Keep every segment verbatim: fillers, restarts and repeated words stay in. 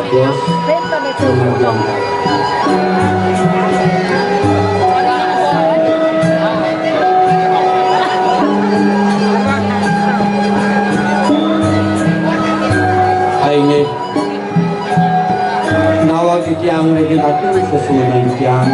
Bos. Hai nggih. Nawa titiang niki atu sesuunan titiang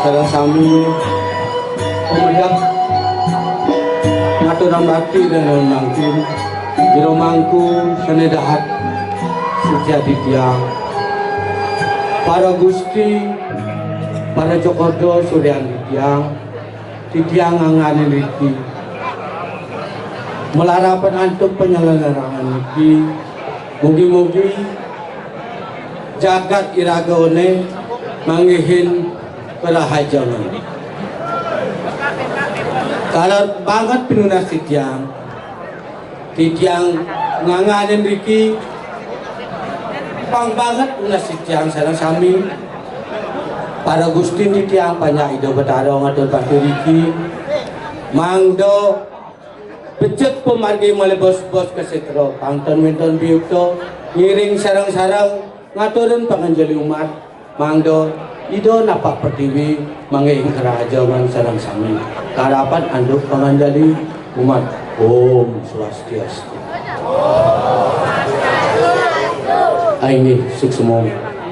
sareng sami pamedhep ngaturang bakti dan mangkin jero mangku sane dahat setia titiang. Para Gusti, para Cokorda suryan titiang, titiang nganganin riki. Malarapan antuk panyalenggaraan niki, mugi-mugi jagat iragane manggihin karahajengan. Kaler banget pinunas titiang. Titiang nganganin riki, pang banget nunas titiang sareng sami. Para Gusti titiang panjak Ida Betara ngatur bakti riki. Mangda becik pamargi malih bos-bos kasetra, pang ten wenten biyukta, ngiring sareng-sareng ngaturin panganjali umat. Mangda Ida napak pertiwi manggihin karahajengan sareng sami. Karapan antuk panganjali umat. Om Swastiastu. Inggih suksma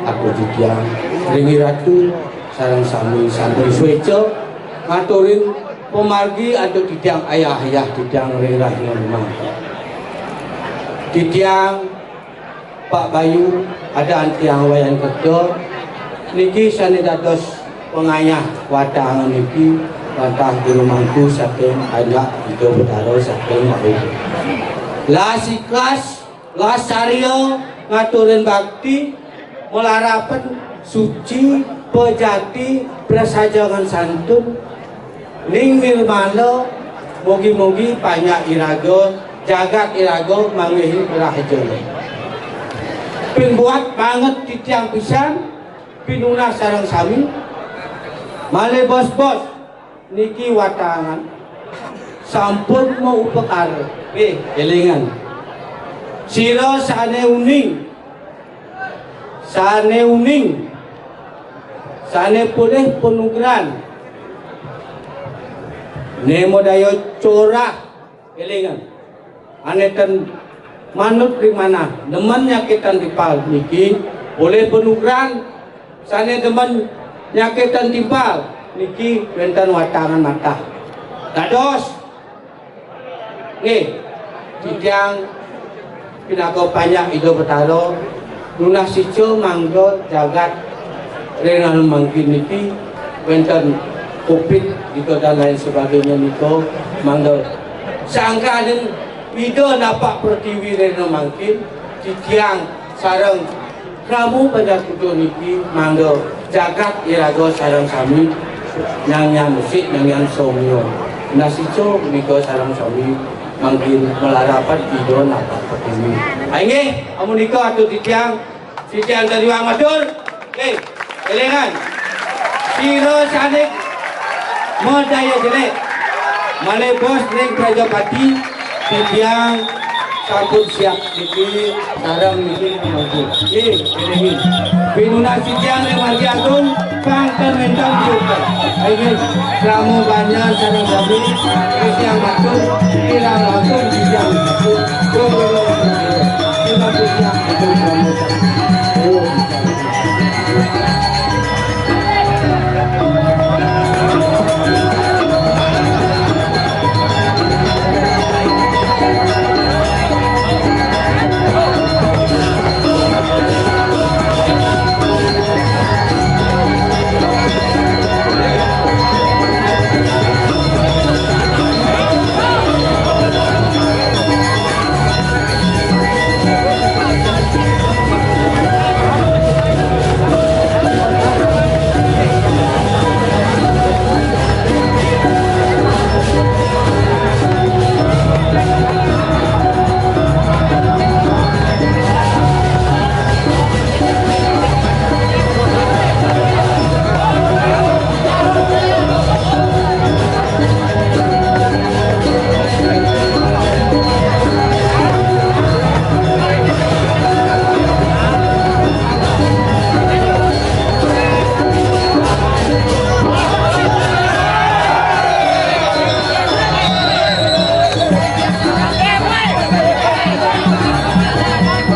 atur titiang ring Ratu sareng sami sampun sueca ngaturin pamargi antuk titiang ayah-ayah titiang ring rahina limang. Titiang Pak Bayu, ada antiang Wayan Kerta, niki sane dados pangayah watangan niki, wantah jero mangku saking anak Ida Betara saking Bayu. Las ikhlas, las sarya ngaturin bakti, malarapan suci, pejati, prasajangan santun, ning nirmala, mugi-mugi panjak iraga, jagat iraga manggihin rahajana. Ping buat banget titiang pisan, pinunas sareng sami, malih bos-bos niki watangan sampun maupakara. Eh, elingan. Sira sane uning, sane uning, sane polih panugran, ne madaya corah, elingan. Ane ten manut ring manah, demen nyakitan timpal niki, polih panugran, sane demen nyakitan timpal niki wenten watangan matah. Dados, nggih, titiang pinaka panjak Ida Betara, nunas ica mangda jagat ring rahina mangkin niki wenten covid nika dan lain sebagainya nika, mangda sangkaning Ida napak pertiwi ring rahina mangkin, titiang sareng krama panjak Ida niki mangda jagat iraga sareng sami nyang nyang besik, nyang nyang somya. Nunas ica menika sareng sami mangkin malarapan Ida napak pertiwi. Inggih, amunika atur titiang, titiang tadi wang matur. Nggih, elingan. Sira sane madaya jelek, malih bos ring Prajapati, titiang sampun siap niki, sareng niki mangku. Nggih, elingi. Pinunas titiang ring Margi Agung, pang ten wenten diukel. Inggih, krama banjar sareng sami, titiang matur, kirang langkung titiang matur.